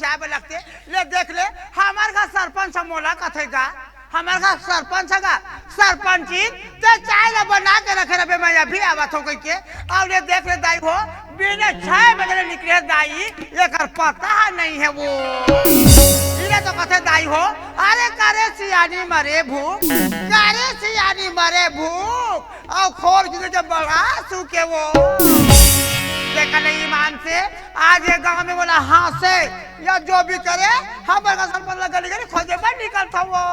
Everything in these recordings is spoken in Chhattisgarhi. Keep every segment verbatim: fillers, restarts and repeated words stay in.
चाय बर लगथे। ले देख ले, हमर घर सरपंच ह मोला कथे गा, हमर घर सरपंच ह गा, सरपंचिन ते चाय ला बना के रखे रहे, मैं अभी आवत हूँ कह के। अउ ले देख ले दाई हो, बिने छह बजे ले निकले दाई, एकर पता ह नहीं हे वो। इने तो कथे दाई हो, अरे करे सियानी मरे भूख, करे सियानी मरे भूख, अउ खोर गिरे जब बड़ा सूखे वो। देखा नहीं ईमान से, आज ये गांव में बोला हाँ से, या जो भी करे, हमर का सरपंच ला गली गली खोजे बर निकलत हवो।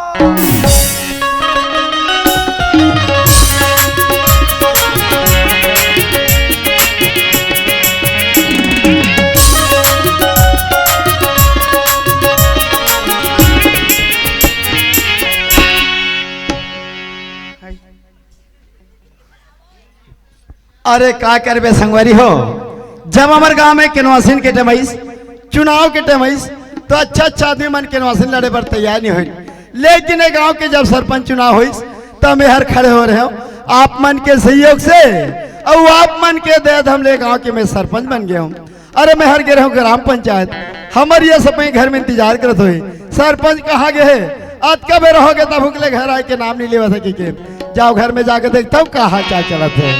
अरे का करबे संगवारी हो, जब हमर गांव में केनवासिन के time आइस, चुनाव के time आइस, तो अच्छा अच्छा आदमी मन केनवासिन लड़े बर तैयार नहीं होइस। लेकिन ये गांव के जब सरपंच चुनाव होइस, तो मैं हर खड़े हो रहे हूँ आप मन के सहयोग से, अउ आप मन के दया धम ले गांव के मैं सरपंच बन गया हूँ। अरे मैं हर गे रहे हूँ ग्राम पंचायत, हमर ये सब घर में इंतजार करत होही, सरपंच कहाँ गए हे? अतका बेर होगे तब हुकले घर आए के नाम नहीं लेवा सके के। जाओ घर में जाके देखता हूँ का हाल चाल चलत हे।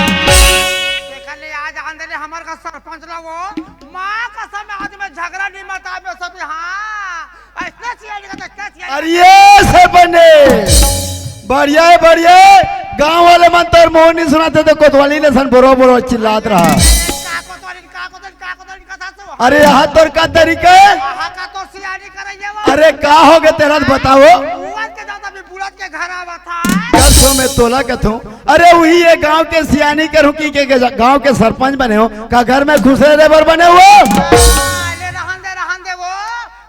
देखा ले, आज आंदे ले हमर का सरपंच ला वो, माँ कसम, आज मैं झगड़ा नहीं मचाबे सब। हाँ, ऐसने सियानी का, ऐसने सियानी। अरे ये सरपंच ने, बढ़िया हे, बढ़िया हे। गांव वाले मन तोर मुंह नहीं सुनाते तो कोतवाली ले सन बोरो बोरो चिल्लात रहा। का कोतवाली, का कोतवाली, का कोतवाली कथा सो? अरे यहाँ तोर का तरीका हे? कहाँ का तो सियानी करइया वो? अरे का होगे तेला तो बताओ। बुढ़त के दादा भी बुढ़त के घर आवा था। कसम मैं तोला कथूं, अरे उही ये गांव के सियानी करहूं कि के, के गांव के सरपंच बने हो, का घर में घुसे रहे बर बने हो? अरे रहन दे, रहन दे वो।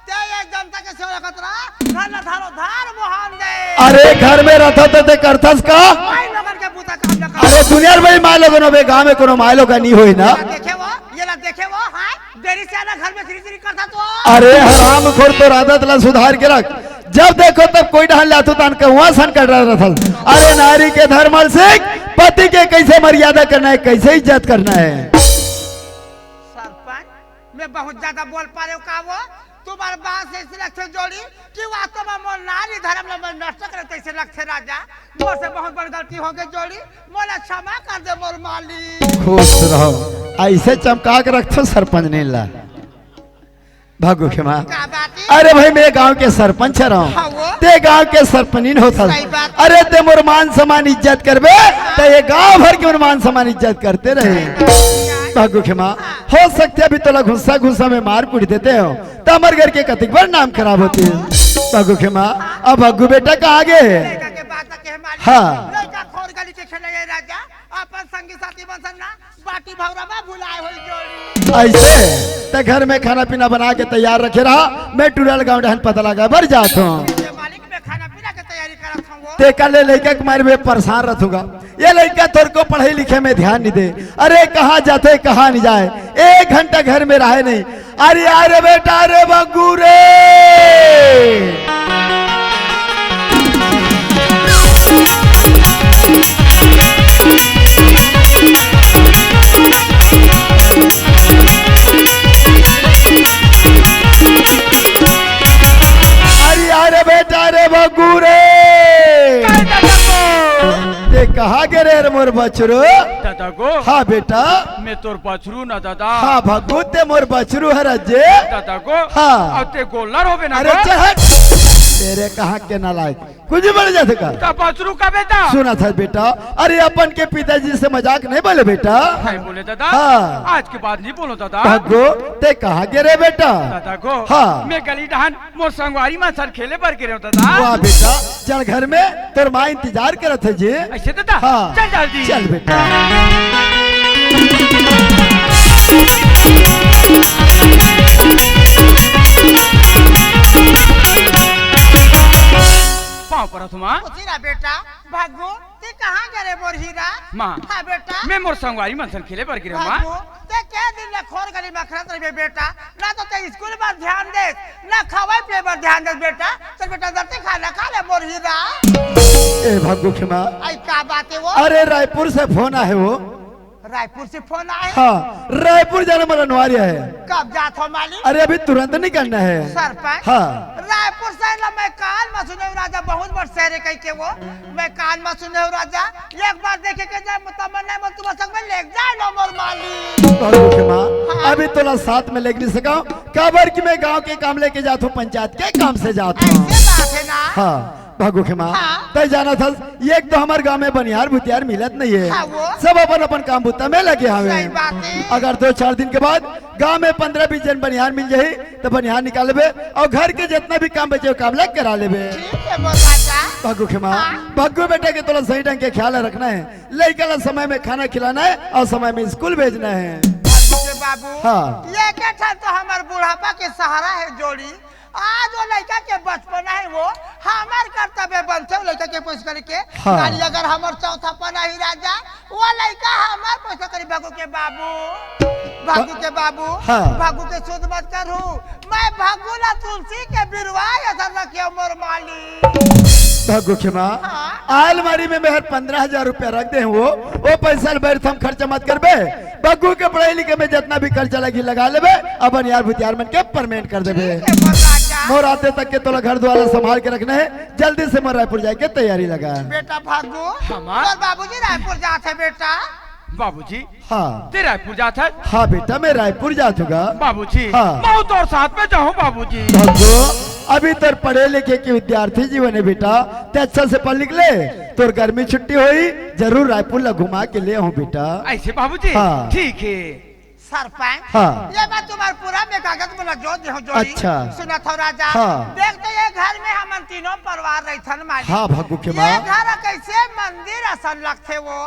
ते एक जनता के सेवा करत रहा, घर ला धारो धार मोहान दे। अरे घर में रहता तो ते करथस का? माई लोगन के बूता काम न कर। अरे दुनिया भाई माई लोगन होबे, गांव में कोनो माई लोगन नहीं होई ना। ये ला देखे वो, ये ला देखे वो, हाँ? देरी से आना घर में श्री श्री करता तो। अरे हरामखोर, तोर आदत ला सुधार के रख। जब देखो तब कोई डहन लाथू तान के वहां सन कर रहा था। अरे नारी के धर्म सिख, पति के कैसे मर्यादा करना है, कैसे इज्जत करना है। सरपंच, मैं बहुत ज्यादा बोल पा रहे हो का वो? तुम्हारे बात से ऐसे लगते जोड़ी कि वास्तव में मोर नारी धर्म ला मैं नष्ट करे तैसे लगते राजा। मोर से बहुत बड़ गलती हो गई जोड़ी, मोला क्षमा कर दे मोर मालिक। खुश रहो, ऐसे चमका के रखथो सरपंच नहीं ला। भागो खेमा। का बात है? अरे भाई, मैं गांव के सरपंच रहा हूँ। हाँ वो। ते गांव के सरपंच नहीं होता। सही बात। अरे ते मोर मान सम्मान इज्जत करबे, ते ये गांव भर के मोर मान सम्मान इज्जत करते रहे। भागो खेमा, हो सकते अभी तोला गुस्सा गुस्सा में मार पीट देते हो, तो हमर घर के कतिक बार नाम खराब होते हैं। भागो खेमा, अब भागो बेटा कहाँ गए हैं? लड़का के बात के हमारी हाँ। लड़का खोर गली के खेले ये राजा, अपन संगी साथी मन संग ना बाटी भौरा में भुलाए होई जोड़ी। ऐसे ते घर में खाना पीना बना के तैयार रखे रहा, मैं टुरल गांव डहन पता लगा बर जात हूँ। ये मालिक, मैं खाना पीना के तैयारी करत हूँ वो। ते कल ले लइका के मारे में परेशान रहूंगा। ये लइका तोर को पढ़ाई लिखे में ध्यान नहीं दे। अरे कहाँ जाते कहाँ नहीं जाए, एक घंटा घर में रहे नहीं। अरे अरे बेटा, अरे बग्गू रे। अरे अरे बेटा, अरे बग्गू रे। ते कहाँ गे रे मोर बछरू? दादा गो। हाँ बेटा। मैं तोर बछरू ना दादा। हाँ भग्गू, ते मोर बछरू हरस जे। दादा गो। हाँ। अउ ते गोल्लर होबे ना अरे गो। चल हट। तेरे कहाँ के नालायक, कुछ बड़ जाथे का? त बछरू का बेटा। सुना था बेटा, अरे अपन के पिताजी से मजाक नहीं बोले बेटा। नहीं बोले दादा। हाँ। आज के बाद नहीं बोलो दादा। भग्गू, ते कहाँ गे रे बेटा? दादा गो। हाँ। मैं गली डहन मोर संगवारी मन सन खेले बर गे रहे हो दादा। वाह बेटा, चल घर में, तोर माँ इंतजार करत हे जी। ऐसे दादा? हाँ। चल जल्दी। चल बेटा। पाँव परत माँ। खुशी रह बेटा। भागू, ते कहाँ गे रे मोर हीरा? माँ, हाँ बेटा। मैं मोर संगवारी मन संग खेले बर गे रेहेंव माँ। भागू, ते के दिन ले खोर गली म अखरत रहिबे बेटा? ना तो ते स्कूल बर ध्यान देस, ना खवाई पिए बर ध्यान देस बेटा। चल बेटा, जल्दी खाना खा ले मोर हीरा। ए भागू के माँ। आई का बात हे वो? अरे रायपुर से फोन आहे वो। रायपुर से फोन आए? हाँ, रायपुर जाना मोला अनिवार्य हे। कब जात हो मालिक? अरे अभी तुरंत निकलना हे। सरपंच? हाँ। रायपुर से ना मैं कान म सुनेंव राजा, बहुत बड़ शहर हे कहिके वो। मैं कान म सुनेंव राजा, एक बार देखे के जाए तमन्ना मन तुम्हार संग में लेके जाए ना मोर मालिक। भागू के माँ, हाँ। अभी तोला साथ में लेके नहीं सकंव, काबर कि मैं गांव के काम लेके जात हूँ, पंचायत के काम से जात हूँ। ऐसे बात हे ना? हाँ। भागू के माँ, हाँ। तैं जानत हस, एक तो हमर गांव में बनिहार भुतियार मिलत नहीं हे। हाँ, वो। सब अपन अपन काम बुता में लगे हवे। सही बात हे। अगर दो चार दिन के बाद गांव में पंद्रह बीस झन बनिहार मिल जाही, त बनिहार निकाल लेबे अउ घर के जितना भी काम बचे, वो काम ला करा लेबे। ठीक हे मोर राजा। भागू के माँ, हाँ। भागू बेटा के तोला सही ढंग के ख्याल रखना हे, लइका ला समय में खाना खिलाना हे अउ समय में स्कूल भेजना हे। भागू के बाबू, हाँ। ये के ठन तो हमर बुढ़ापा के सहारा हे जोड़ी, आज वो लइका के बचपना हे, वो हमर कर्तव्य बनथे वो लइका के पोस करे के। हाँ। काली अगर हमर चौथापन आही राजा, वो लइका हमर पोस करे। भागू के बाबू, भागू के बाबू, हाँ। भागू के सुध मत करहू। मैं भागू ला तुलसी के बिरवा असन रखेंव मोर मालिक। भागू के माँ, हाँ। अलमारी में मैं हर पंद्रह हजार रुपया रख दे हूँ, वो, वो पैसा ल व्यर्थ म खर्चा मत करबे। भागू के पढ़ाई लिखाई में जितना भी खर्चा लगही लगा लेबे, अपन यार भुतियार मन के permanent कर देबे। ठीक हे मोर राजा। मोर आते तक के तोला घर दुआर ला संभाल के रखना हे, जल्दी से मोर रायपुर जाए के तैयारी लगा। बेटा भागू, हाँ माँ। तोर बाबूजी रायपुर जात हे बेटा। बाबूजी, हाँ। ते रायपुर जात हस? हाँ बेटा, मैं रायपुर जात हूँ गा। बाबूजी, हाँ। मैं तोर साथ में जाहूँ बाबूजी। भागू, अभी तोर पढ़े लिखे के विद्यार्थी जीवन हे बेटा, ते अच्छा से पढ़ लिख ले, तोर गर्मी छुट्टी होही, जरूर रायपुर ला घुमा के ले आहूँ बेटा। ऐसे बाबूजी? हाँ। ठीक हे। सरपंच, हाँ। ये बात तुम्हार पूरा में कागज में लग जो, जो, जो। अच्छा। सुनत हो राजा? हाँ। देख तो ये घर में हमन तीनों परिवार रहिथन मालिक। हाँ, भागू के ये माँ। घर कैसे मंदिर असन लगथे वो।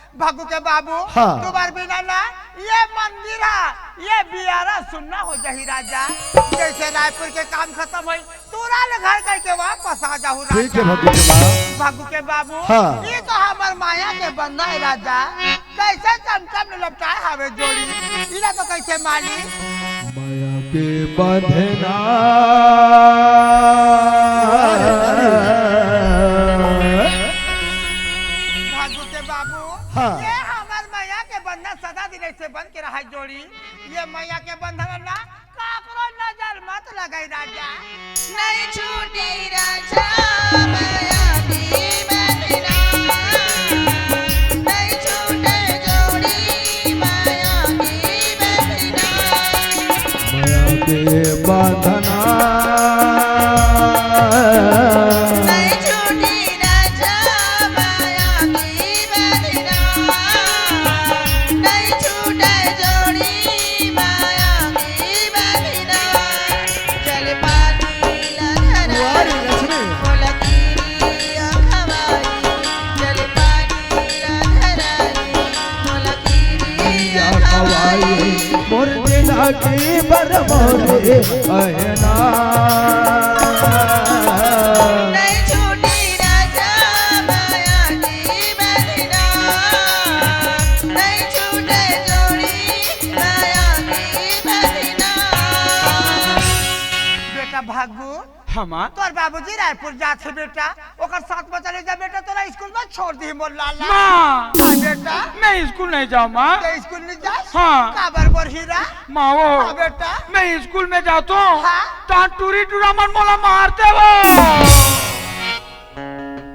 भागू के बाबू, हाँ। तुम्हार बिना ना ये मंदिर हा, ये बियारा सुन्ना हो जाही राजा। जैसे रायपुर के काम खतम होही, तुरंत घर करके वापस आ जाहू राजा। ठीक हे भागू के माँ। भागू के बाबू, हाँ। ये तो हमर माया के बंधना हे राजा। कैसे चमचम ले लपटाए हवे जोड़ी, इला तो कैसे मानी? माया के बंधना। भागू के बाबू, हाँ। ये हमर माया के बंधना सदा दिन ऐसे बन के रहा जोड़ी। ये माया के बंधन ना काकरो नजर मत लगाई राजा। नहीं छूटी राजा माया की बंधना, नहीं छूटे जोड़ी माया की बंधना। माया के बंधना। नहीं छूटी राजा माया की बंधना, नहीं छूटे जोड़ी माया की बंधना। जल पानी ला धराई, वाह रे लक्ष्मी। मोला किरिया खवाई, जल पानी ला धराई, मोला किरिया खवाई। मोर दिल की बरमोरे अहना। नहीं छूटी राजा माया की बंधना, नहीं छूटे जोड़ी माया की बंधना। बेटा भागू, हाँ माँ। तोर बाबूजी रायपुर जात हे बेटा, ओकर साथ में चले जा बेटा, तोला स्कूल में छोड़ दिही मोर लाला। माँ। हाँ बेटा। मैं स्कूल नहीं जाऊँ माँ। ते स्कूल नहीं जास? हाँ। काबर मोर हीरा? माँ वो। हाँ बेटा। मैं स्कूल में जात हूँ। हाँ। तहाँ टूरी टूरा मन मोला मारथे वो।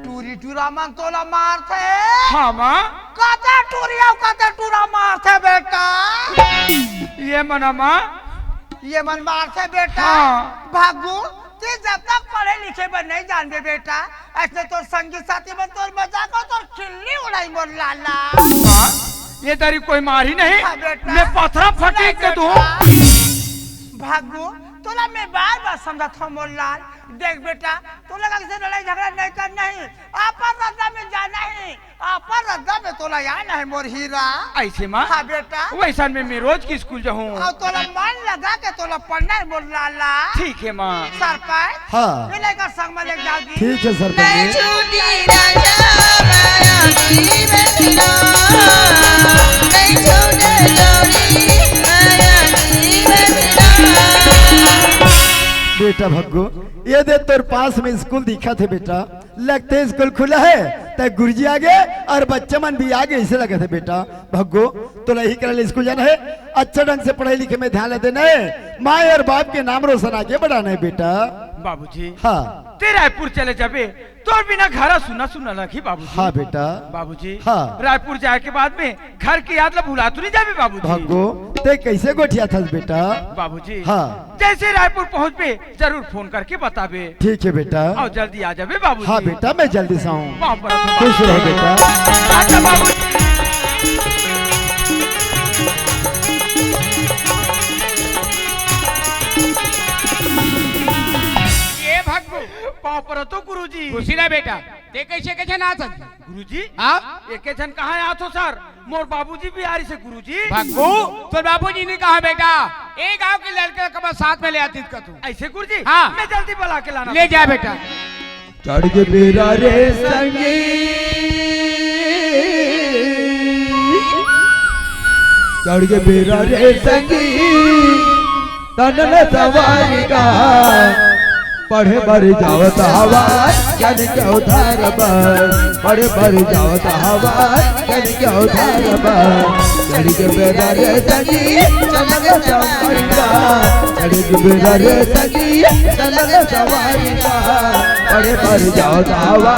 टूरी टूरा मन तोला मारथे? हाँ माँ। कते टूरी अउ कते टूरा मारथे बेटा? ये मन माँ। ये मन मारथे बेटा। हाँ। भागू, ते जब तक पढ़े लिखे बर नहीं जानबे बेटा, ऐसने तोर संगी साथी मन तोर मजाक अउ तोर खिल्ली उड़ाही मोर लाला। माँ, ये दरी कोई मारही नहीं। हाँ बेटा। मैं पथरा फटीक के दूँ। भागू, तोला मैं बार बार समझात हंव मोर लाल। देख बेटा, तोला कइसे लड़ाई झगड़ा नहीं करना हे, अपन रद्दा में जाना हे, अपन रद्दा में तोला आना हे मोर हीरा। अइसे माँ? हाँ बेटा। वइसन में मैं रोज के स्कूल जाहूँ। अउ तोला मन लगा के तोला पढ़ना हे मोर लाला। ठीक हे माँ। सरपंच? हाँ। मैं लेकर संग में लेके जाओगी। ठीक हे सरपंच जी। बेटा भग्गू, ये दे तोर पास में स्कूल दिखत हे बेटा, लगथे स्कूल खुला हे, त गुरुजी आगे अउ बच्चा मन भी आगे, अइसे लगत हे बेटा। भग्गू, तोला इही करा ले स्कूल जाना हे, अच्छा ढंग से पढ़ाई लिखे में ध्यान देना हे, माँ अउ बाप के नाम रोशन आगे बढ़ाना हे बेटा। बाबूजी, हाँ। तें रायपुर चले जाबे, तोर बिना घर सुन्ना सुन्ना लगही बाबूजी। हाँ बेटा। बाबूजी, हाँ। रायपुर जाए के बाद में घर के याद ला भुला तो नहीं जाबे बाबूजी? भग्गू, तें कइसे गोठियाथस बेटा? बाबूजी, हाँ। जइसे रायपुर पहुँचबे, जरूर फोन करके बताबे। ठीक हे बेटा। अउ जल्दी आ जाबे बाबूजी। हाँ बेटा, मैं जल्दी से आहूँ। बाप रे। खुश रहो बेटा। अच्छा बाबूजी। ये भग्गू। बाप रे तो गुरुजी। खुशी रह बेटा। तें कइसे कइसे नाचत? गुरुजी, हाँ? एके झन कहाँ आथो सर? मोर बाबूजी भी आ रहिसे गुरुजी। भग्गू, तोर बाबूजी नहीं कहा बेटा, ए गांव के लड़के ला कभू साथ में ले आतिस का तू। अइसे गुरुजी? हाँ। मैं जल्दी बुला के लाना। ले जा बेटा। चढ़ के बेरा रे संगी, चढ़ के बेरा रे संगी, तन ल सवारी का। पढ़े बर जावत हवा, ज्ञान के उधार बर। पढ़े बर जावत हवा, ज्ञान के उधार बर। चढ़ के बेरा रे संगी, चनक चमकता। चढ़ के बेरा रे संगी, चनक सवारी का। पढ़े बर जावत हवा,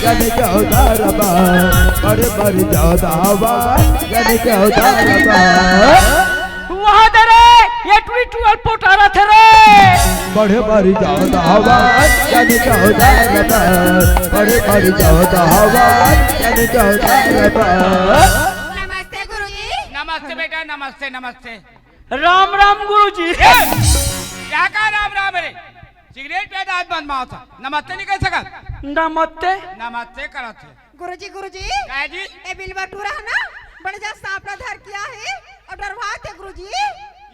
ज्ञान के उधार बर। पढ़े बर जावत हवा, ज्ञान के उधार बर। वाह दे रे, ये ट्वीट ट्वीट पोटारा थे रे। पढ़े बर जावत हवा, ज्ञान के उधार बर। पढ़े बर जावत हवा, ज्ञान के उधार बर। नमस्ते गुरुजी। नमस्ते बेटा, नमस्ते, नमस्ते। राम राम गुरुजी। ए, का का राम राम रे? सिगरेट पिए दांत बंद मावत। नमस्ते नहीं कह सकत? नमस्ते। नमस्ते करत हे। गुरुजी, गुरुजी, काय जी? ए बिलवा टूरा हे ना, बड़े जा सांप ला धर के आए हे अउ डरवाथे गुरुजी।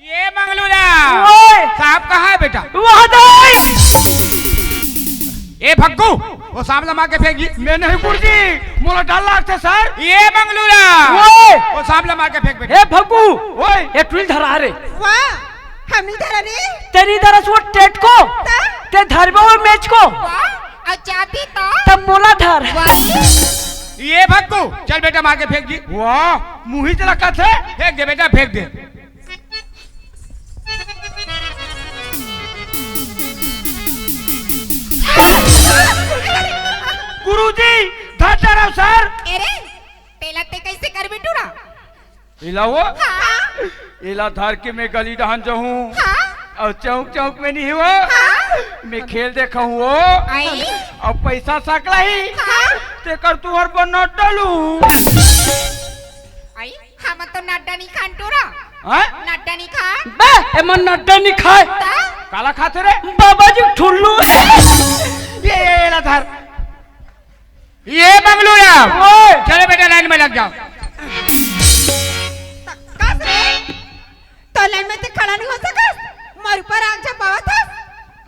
ये मंगलू ला। ओए! सांप कहाँ हे बेटा? वहाँ दाई। ए भग्गू, वो सांप ला मार के फेंक जी। मैं नहीं गुरुजी, मोला डर लगथे सर। ये मंगलू ला। ओए! वो सांप ला मार के फेंक बेटा। ए भग्गू, ओए! ये टुरी धरा रे। वाह, हम नहीं धरा रे। तें नहीं धरस वो टेट को। त? तें धरबे वो मेज को। वाह, अउ चाबी तो? तब मोला धर। वाह। ये भग्गू, चल बेटा मार के फेंक जी। वाह, मुही चला कथे। फेंक दे बेटा, फेंक दे। गुरुजी, धर डरव सर। अरे, तेला तें कइसे करबे टूरा? एला वो? हाँ। एला धर के मैं गली डहन जाहूँ। हाँ। अउ चौक चौक में नहीं हो। हाँ। मैं खेल देखहूँ वो। आई। अउ पैसा सकलाही। हाँ। तेकर तुँहर बर नोट डालहूँ। आई, हमन तो नड्डा नहीं खान टूरा। हाँ? नड्डा नहीं खान। बे, एमन नड्डा नहीं खाय। त? काला खाथे रे? बाबा जी ठुल्लू। ये, ये, एला धर। ये मंगलू ला। ओए। चलो बेटा, लाइन में लग जाओ। कस रे? तो लाइन में तें खड़ा नहीं हो सकस? मोर ऊपर आँख झपावत हस?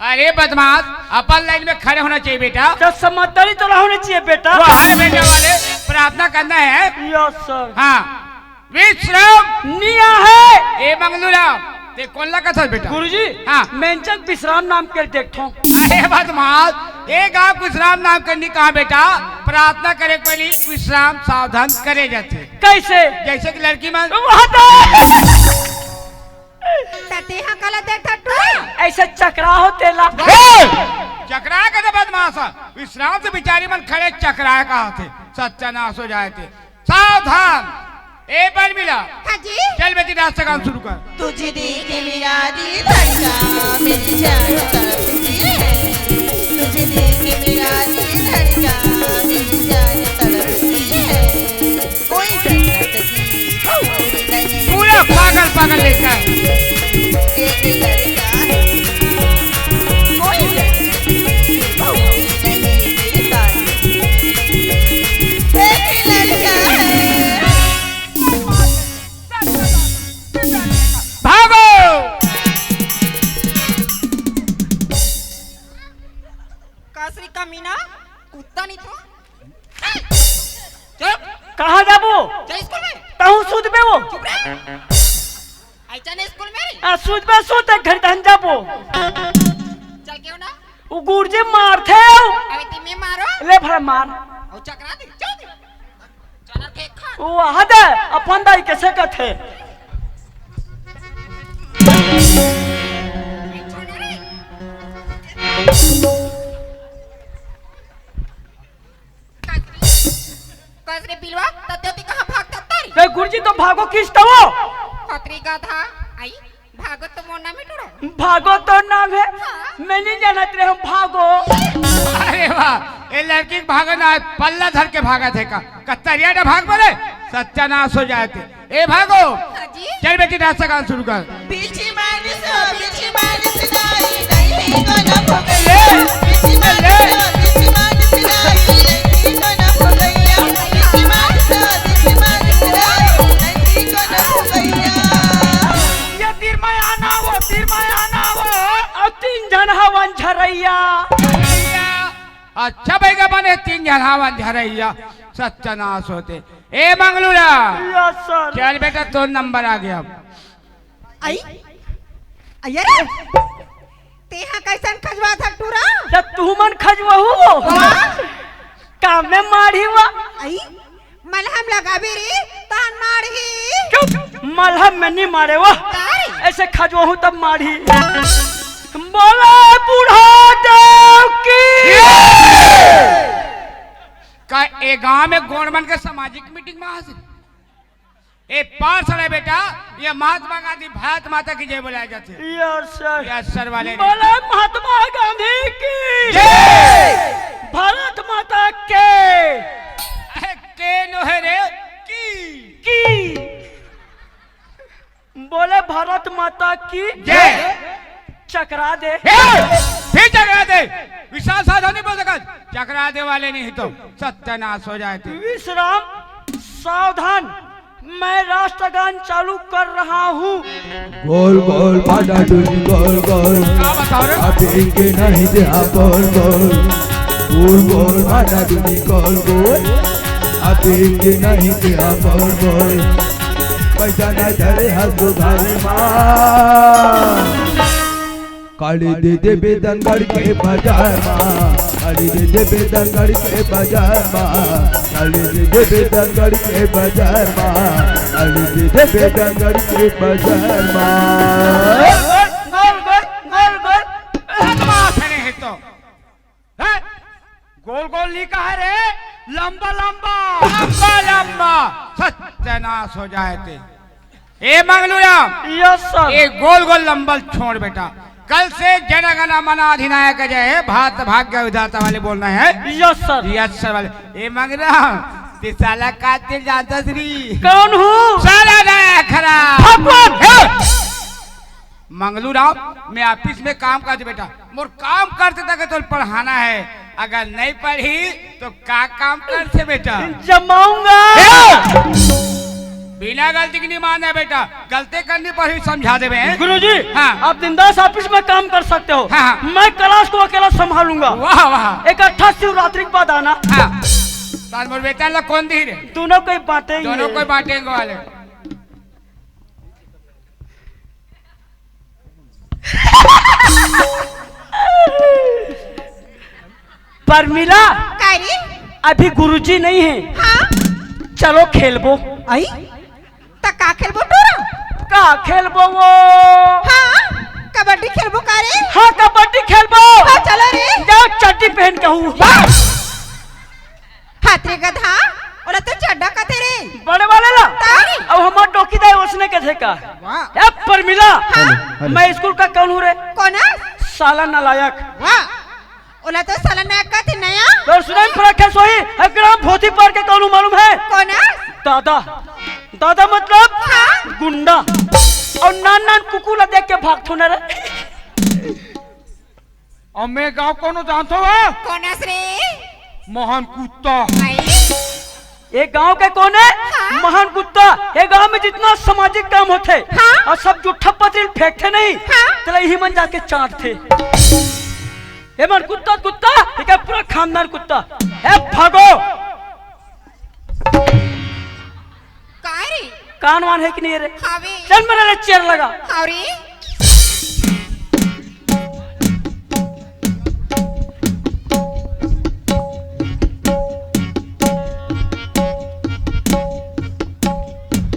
अरे बदमाश, अपन लाइन में खड़े होना चाहिए बेटा। तो समझदारी तोला होना चाहिए बेटा। वो हाय बेटे वाले, प्रार्थना करना है। Yes sir. हाँ। विश्राम। निया है। ए मंगलूराम, तें कोन ला कथस बेटा? गुरुजी, हाँ। मेंचक विश्राम नाम के देखथों। अरे बदमाश, ए गाँव विश्राम नाम के नहीं कहा बेटा, प्रार्थना करे के पहले विश्राम सावधान करे जाथे। कइसे? जइसे कि लड़की मन। वहाँ तो। त तेहा काला देखत हस? अइसे चकरा हो तेला। ए! चकरा के तो बदमाश हे। विश्राम से बिचारी मन खड़े चकराए कहाथे। सत्यानाश हो जाए तें। सावधान। ए बरमिला। हाँ जी। चल बेटी, नाच से काम शुरू कर। तुझे देख के मेरा दिल धड़का, मेरी जान तड़पती है। तुझे देख के मेरा दिल धड़का, मेरी जान तड़पती है। कोई जन्नत की हूर नहीं। पूरा पागल पागल लड़का है। एक लड़का है। कासरी कमीना, कुत्ता नहीं तो। चुप। कहाँ जाबो? जा स्कूल में। तहूँ सूतबे वो। चुप रे। ऐसा नहीं स्कूल में। आ, सूतबे सूत, एक घंटा हम जाबो। चल क्यों ना? वो गुरुजी मारथे। अबे ते मैं मारो। ले भला मार। और चकरा दे, चल दे। चल के खा। वो आहा दे, अपन दाई कैसे कथे? कस रे बिलवा, तत्ते ती कहाँ भागता तारी? ए गुरुजी तो भागो किस तवो? खतरी गधा, आई, भागो तो मोर नाम है टूरा। भागो तो नाम है। हाँ। मैं नहीं जानत रहे हम भागो। अरे वाह, ये लड़की के भागो ना, पल्ला धर के भागत हे का? कतरिया ना भाग बोले, सत्यानाश हो जाए थे। ए भागो, हाँ जी। चल बेटी, नाश्ता काम शुरू कर। बिछी मारिस, बिछी मारिस दाई, नहीं कोनो भोगैया। बिछी मारिस, बिछी मारिस दाई, नहीं कोनो भोगैया। बिछी मारिस, बिछी मारिस दाई, नहीं कोनो भोगैया। ये तीर में आना वो, तीर में आना वो। और तीन झन हवन झरैया। अच्छा भैया, बने तीन झन हवन झरैया। सत्यानाश होते। ए मंगलूरा। Yes sir. चल बेटा, तोर नंबर आ गया। आई? अरे रे! तेहा कैसन खजवा था टूरा? जब तू मन खजवहू वो। वाह! काम में माढ़ी हुआ। आई? मलहम लगाबे रे, तहन माढ़ी। चुप! मलहम में नहीं माढ़े वो। तारी? ऐसे खजवहू तब माढ़ी। बोला बूढ़ा देव की। का ए गांव में गोंड मन के सामाजिक मीटिंग में हाजिर? ए पास रे बेटा, ये महात्मा गांधी भारत माता की जय बोलाए जाते हैं। Yes sir. यस सर वाले ने। बोले महात्मा गांधी की। जय। भारत माता के। अरे के नो है रे? की। की। बोले भारत माता की। जय। चकरा दे। ए, फिर चकरा दे। विशाल साधन नहीं बोल सकत। चकरा दे वाले नहीं तो सत्यानाश हो जाए थे। विश्राम सावधान, मैं राष्ट्रगान चालू कर रहा हूँ। गोल गोल भाटा डुनी गोल गोल। का बताओ रे? अभी के नहीं दे बोल गोल। गोल गोल भाटा डुनी गोल गोल। अभी के नहीं दे बोल गोल। पैसा नहीं धरे हस उधारी माँ। काली दे दे बेदनगढ़ के बाजार मा, काली दे दे बेदनगढ़ के बाजार मा, काली दे दे बेदनगढ़ के बाजार मा, काली दे दे बेदनगढ़ के बाजार मा। गोल, गोल, गोल, गोल। लंबा खड़े हैं तो। हैं? गोल गोल नहीं कहा रे, लंबा लंबा। लंबा लंबा। सत्यानाश हो जाए थे। ए मंगलूराम। Yes sir. ए गोल गोल लंबा छोड़ बेटा। कल से जन गण मन अधिनायक जय हे भारत भाग्य विधाता वाले बोलना है। Yes sir. यस सर वाले। ए मंगलूराम, ते साला कातिल जानता श्री। कौन हूँ? साला नया खरा। भगवान। हे! मंगलूराम, मैं ऑफिस में काम करते बेटा, मोर काम करते तक तो पढ़ाना है, अगर नहीं पढ़ी तो का काम करते बेटा? जमाऊंगा। ए! बिना गलती के नहीं मानना है बेटा, गलती करनी पर ही समझा देवे हैं। गुरुजी, हाँ। आप बिंदास ऑफिस में काम कर सकते हो। हाँ, हाँ। मैं क्लास को अकेला संभालूंगा। वाह, वाह। इकट्ठा शिवरात्रि के बाद आना। हाँ। तार मोर बेटा ला कौन दी रे? दोनों को ही बांटेंगे। दोनों को ही बांटेंगे वाले। परमिला, का रे? अभी गुरुजी नहीं है। हाँ? चलो खेलबो। आई? त का खेलबो टूरा? का खेलबो वो? हाँ, कबड्डी खेलबो का रे? हाँ, कबड्डी खेलबो। हाँ, चलो रे। जाओ चड्डी पहन के हूँ। हाथ रे गधा, ओला तो चड्डा कथे रे। बड़े वाले ला? तारी। अब हमार डोकी दाई ओसने कथे का। वाह। ए परमिला, हाँ? Hello, hello. मैं स्कूल का कौन हूँ रे? कौन है? साला नालायक। वाह, ओला तो साला नालायक कथे नया। तो सुनाई फरक है सोही, है ग्राम भोती पार के कौन हूँ मालूम है? कौन है? दादा। दादा मतलब हाँ? गुंडा। और नान नान कुकुर ला देख के भागथो ना रे। अउ मैं गांव कोनो जानथो वा? कोन अस रे? महान कुत्ता। भाई। ये गांव के कोन है? हाँ। महान कुत्ता। ये गांव में जितना सामाजिक काम होथे, हाँ। और सब जुट्ठा पतरी फेंकथे नहीं, हाँ। तेला इही मन जाके चाटथे। ए मन कुत्ता, कुत्ता, ये क्या पूरा खानदान कुत्ता। ए भागो। काय रे? कान वान है कि नहीं रे? हावे। चल मेरा ले चेयर लगा। हाव रे।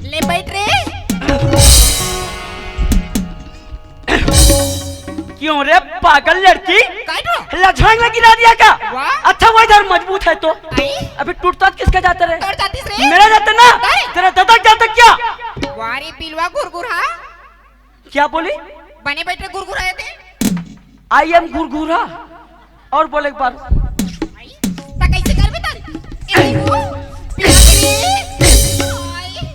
ले बैठ रे। क्यों रे पागल लड़की? काय तो? लझांग में गिरा दिया क्या? वाह। अच्छा वो इधर मजबूत है तो। आई? अभी टूटता तो किसका जाता रे? तोर जातिस रे। मेरा जाता ना? काय? तेरा दादा जाता क्या? वाह रे बिलवा गुरगुरा। क्या बोली? बने बैठ रे गुरगुरा है ते। I am गुरगुरा। और बोल एक बार। आई? ता कैसे कर बता? ए वो पिया रे। आई।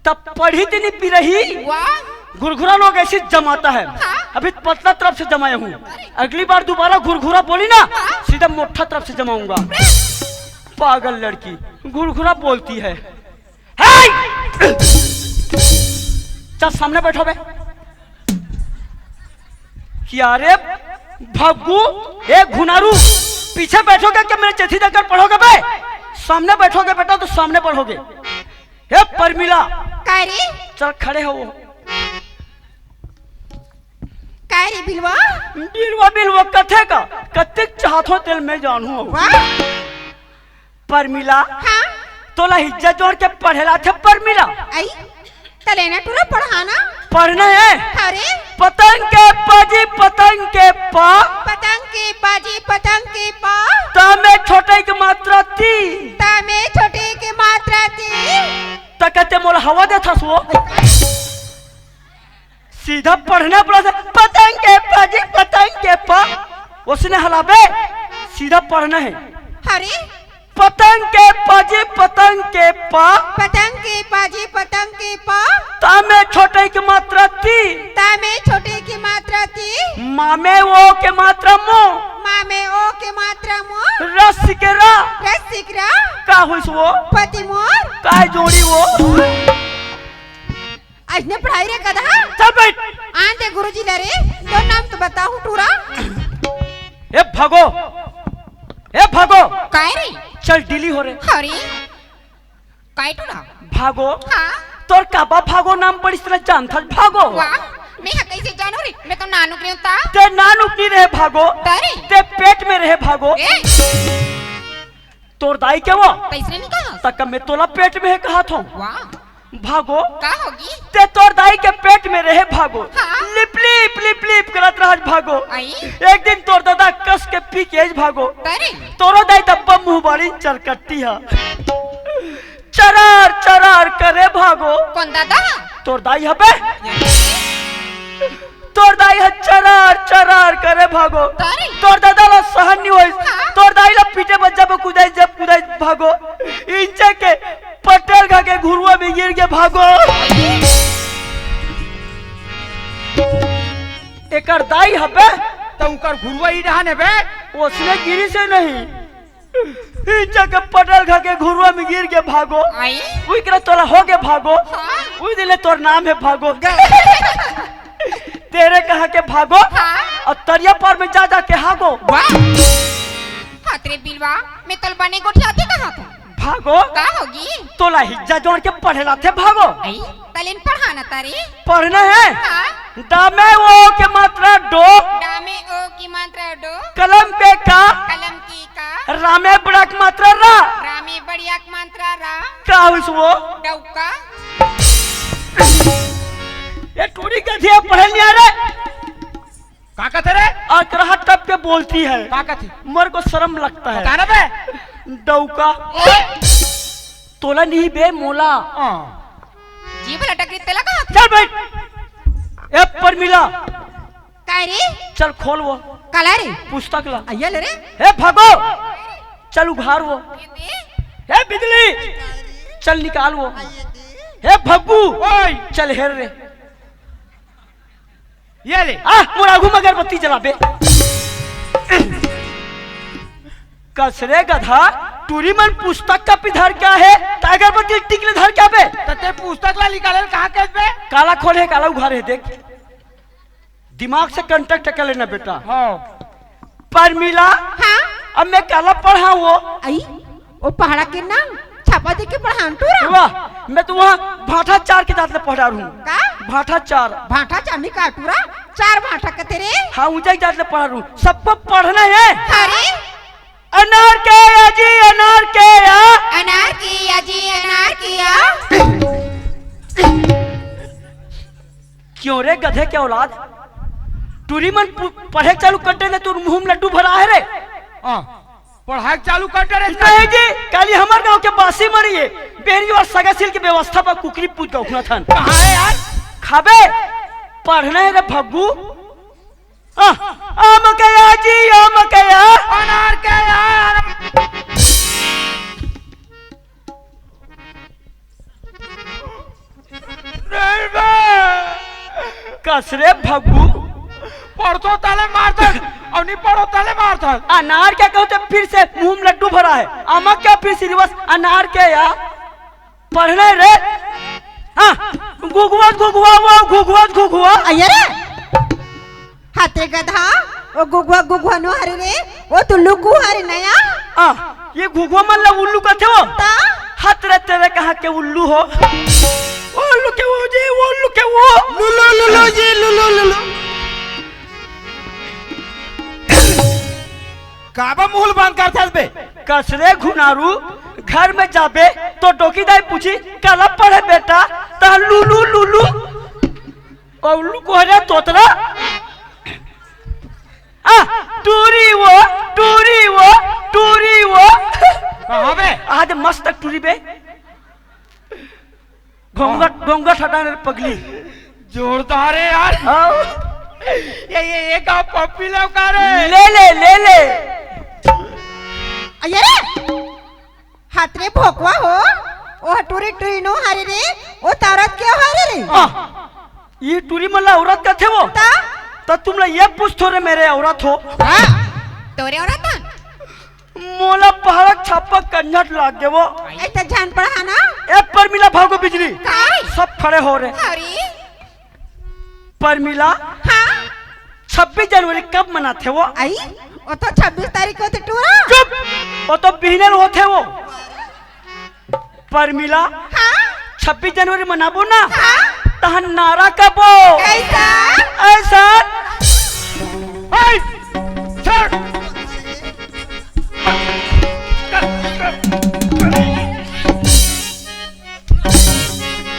तब पढ़ी तेनी पिरही। वाह। गुरगुरा लोग ऐसे जमाता है। हाँ। अभी पतला तरफ से जमाया हूँ। अगली बार दोबारा गुरगुरा बोली ना, हाँ। सीधा मोटा तरफ से जमाऊंगा। पागल लड़की गुरगुरा बोलती है। हे! चल सामने बैठो बे। क्या रे भग्गू, ए घुनारू, पीछे बैठोगे क्या? मेरे चेथी देकर पढ़ोगे बे? सामने बैठोगे बेटा तो सामने पढ़ोगे। हे परमिला। काय रे? चल खड़े हो। काय रे बिलवा? बिलवा, बिलवा कथे का? कतिक चाहत हो तेल मैं जानू हो। वाह। परमिला। हाँ? तोला हिज्जा जोड़ के पढ़े ला थे परमिला। आई? तले ना टूरा पढ़ाना। पढ़ना है? अरे? पतंग के पाजी पतंग के पा। पतंग के पाजी पतंग के पा। ता में छोटे की मात्रा ती। ता में छोटे की मात्रा ती। त कहते मोला हवा देथस वो। सीधा पढ़ना पड़ा था, पतंग के पाजी पतंग के पा। उसने हलाबे, सीधा पढ़ना है। अरे? पतंग के पाजी पतंग के पा। पतंग के पाजी पतंग के पा। ता में छोटे की मात्रा ती। ता में छोटे की मात्रा ती। मा में ओ के मात्रा मो। मा में ओ के मात्रा मो। रस के रा। रस के रा। का होइस वो? पति मोर। काय जोड़ी वो? अइसने पढ़ाई रे गधा। चल बैठ। आन दे गुरुजी ला रे, तोर नाम तो बताहूँ टूरा। ए भागो, ए भागो। काय रे? चल डीली हो रे। अरे, काय टूरा? भागो। हाँ? तोर काबा भागो नाम पड़िस तेला जानथस भागो। वाह, मैं ह कैसे जानू रे? मैं तो नानुक रहे हूँ ता। ते नानुक नहीं रहे भागो। अरे। ते पेट में रहे भागो। ए? तोर दाई के वो? कैसे नहीं कहा? तक मैं तोला पेट में है कहा था। वाह। भागो। का होगी? ते तोर दाई के पेट में रहे भागो। हाँ। लिप लिप लिप लिप करत रहत भागो। आई। एक दिन तोर दादा कस के पी के आइस भागो। अरे। तोरो दाई दब्बा मुंह बाड़ी चरकट्टी हा। चरार चरार करे भागो। कौन दादा? तोर दाई हबे। तोर दाई ह चरार चरार करे भागो। अरे। तोर दादा ला सहन नहीं होइस। हाँ। तोर दाई ला पीटे बर जब कुदाई जब कुदाई भागो। इंचे के पटेल खा के घुरुआ में गिर के भागो। एकर दाई हबे। त उकर घुरुआ ई डहान हबे। ओसने गिरिस नहीं। इंचे के पटेल खा के घुरुआ में गिर के भागो। आई? उइकरा तोला हो के भागो। हाँ। उइ दिले तोर नाम है भागो। तेरे कहा के भागो। हाँ। और तरिया पर में जा जा के हागो। वाह। हाथ रे बिलवा, मैं तोला बने गोठियाथे कहा था। भागो। का होगी? तोला हिज्जा जोड़ के पढ़े लाथे भागो। आई, तले न पढ़ाना तारी। पढ़ना है? हाँ। डा में ओ के मात्रा डो। डा में ओ की मात्रा डो। कलम के का। कलम की का। रा में बड़ा के मात्रा रा। रा में बढ़िया की मात्रा रा। का होइस वो? डौका। ये टूरी गधी हे, पढ़े नहीं आ रे। का कथे रे? अकरहा टप के बोलती है। का कथे? मेरे को शर्म लगता है। बता ना बे। डौका। ओए। तोला नहीं बे, मोला। हाँ। जीभ लटक रही, तेला कहा? चल बैठ। ए परमिला। काय रे? चल खोल वो। काला रे? पुस्तक ला। अइया ले रे। ए भागो। चल उघार वो। ए बिजली। चल निकाल वो। ए भग्गू। ओए। चल हेर रे। ये ले। आ, मोर आगू में अगरबत्ती जलाबे। कस रे गधा, टूरी मन पुस्तक का पिधर क्या है? त अगरबत्ती टिकले धर क्या बे? त ते पुस्तक ला निकाले कहाँ के बे? काला खोले, काला उघारे, देख। दिमाग से contact कर लेना बेटा। हाँ। परमिला, हाँ? अब मैं काला पढ़ाहूँ वो? अई, वो पहाड़ा के नाम छापा दे के पढ़ाहूँ टूरा? वाह, मैं तो वहाँ भाठा चार के जात ले पढ़ा रहूँ। का? भाठा चार। भाठा चार नहीं का टूरा? चार भाठा के तेरे? हाँ, ऊंचा जात ले पढ़ा रहूँ। सबको पढ़ना है। अरे? अनार के या जी, अनार के या। अनार के या जी, अनार के या। क्यों रे गधे के औलाद, टूरी मन पु-, पढ़े चालू कर डरे ले तो मुंह में लड्डू भरा है रे। हाँ, पढ़ाई चालू कर डरे ले। नहीं जी, काली हमर गांव के बासी मरी है, बेरी और सगासिल की व्यवस्था पर कुकरी पूत गौखना थन। कहाँ है यार? खाबे, पढ़ना है रे भग्गू। हाँ, आम के या जी, आम के या। अनार के यार। नहीं बे। कस रे भग्गू। पढ़तो ताले मारथस, और नहीं पढ़ो ताले मारथस। अनार क्या कहो तो फिर से मुंह में लड्डू भरा है। आमा क्या फिर से रिवर्स अनार क्या यार? पढ़ना है रे। हाँ, घुघुआ, घुघुआ, वो घुघुआ, घुघुआ। अये रे। हाथे गधा, ओ गुगुआ गुगुआ नो हरे रे, ओ तो लुगु हरे नया। आ, ये घुघुआ मन ला उल्लू कथे वो। ता? हत रे तेरे कहाँ के उल्लू हो? ओ उल्लू के वो जी, वो उल्लू के वो। लुलु, लुलु जी, लुलु, लुलु। काबा मुंह बंद करथस बे? कस रे घुनारू, घर में जाबे तो डोकी दाई पूछी, "काला पढ़े बेटा?" ता लुलु, लुलु। ओ उल्लू को हरे तोतरा। आ, टूरी वो, टूरी वो, टूरी वो। कहाँ बे? आज मस्त टूरी बे। घोंघट, घोंघट हटा रे पगली। जोरदार है यार। हाँ। ये, ये, ये का पप्पी लौका रे? ले ले, ले ले। अये रे, हाथ रे भोकवा हो, ओ टूरी टूरी नो हरे रे, ओ तारत के हरे रे? आ, ये टूरी मन ला औरत कथे वो? ता? तो तुम ला ये पूछ थो रे मेरे औरत हो। हाँ। तोरे औरत हन? मोला पहाड़क छापा कंझट लाग गे वो। ऐसा जान पड़ा है ना? ए परमिला भागो बिजली। काय? सब खड़े हो रे। अरे। परमिला। हाँ? छब्बीस जनवरी कब मनाथे वो? आई? वो तो छब्बीस तारीख को थे टूरा। चुप। वो तो बिहने होथे वो। परमिला, हाँ? छब्बीस जनवरी मनाबो ना? हाँ? तहन नारा कबो। कैसा? ऐसा। ए, छोड़।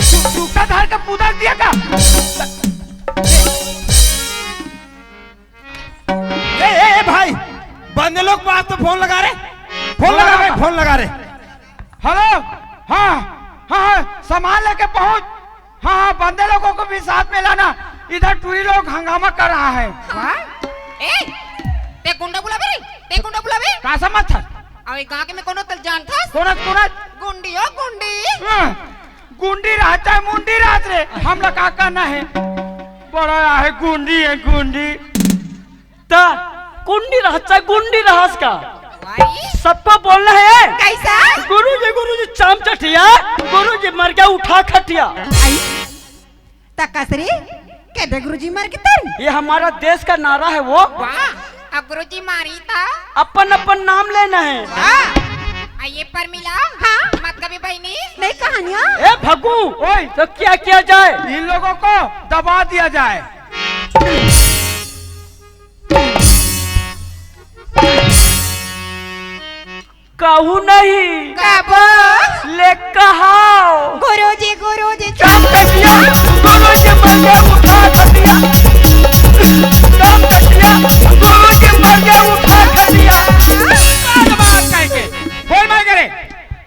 तू, तू का धार का पुदार दिया का? ए, ए, ए भाई, बंदे लोग पास तो फोन लगा रे, फोन लगा रे, फोन लगा रे। हेलो, हाँ, हाँ, हाँ, सामान लेके पहुंच। हाँ, हाँ, बंदे लोगों को भी साथ में लाना, इधर टूरी लोग हंगामा कर रहा है। हाँ? ए, ते गुंडा बुलाबे रे, ते गुंडा बुलाबे। का समझ था? अबे गांव के में कोनो तल जान था? कोनत, कोनत? गुंडी ओ गुंडी। हाँ, गुंडी रहत चाहे मुंडी रहत रे, हमला का करना है? बड़ा आहे गुंडी है गुंडी। त कुंडी रहस चाहे गुंडी रहस का? भाई। सबको बोलना है। कैसा? गुरुजी, गुरुजी, चाम चटिया, गुरुजी मर गया, उठा खटिया। आई? त कसरी, के दे गुरुजी मर के तरी? ये हमारा देश का नारा है वो। वाह, अब गुरुजी मारी था। अपन अपन नाम लेना है। वाह। आ ये परमिला, हाँ? मत कभी बहनी। नहीं कहानियाँ? ए भग्गू, ओए। तो क्या किया जाए? इन लोगों को दबा दिया जाए। कहू नहीं। कबो। ले कहाओ। गुरुजी, गुरुजी। चाप कटिया, गुरुजी मर गए उठा खटिया। चाप कटिया, गुरुजी मर गए उठा खटिया। बात, बात कह के। बोल मार करे।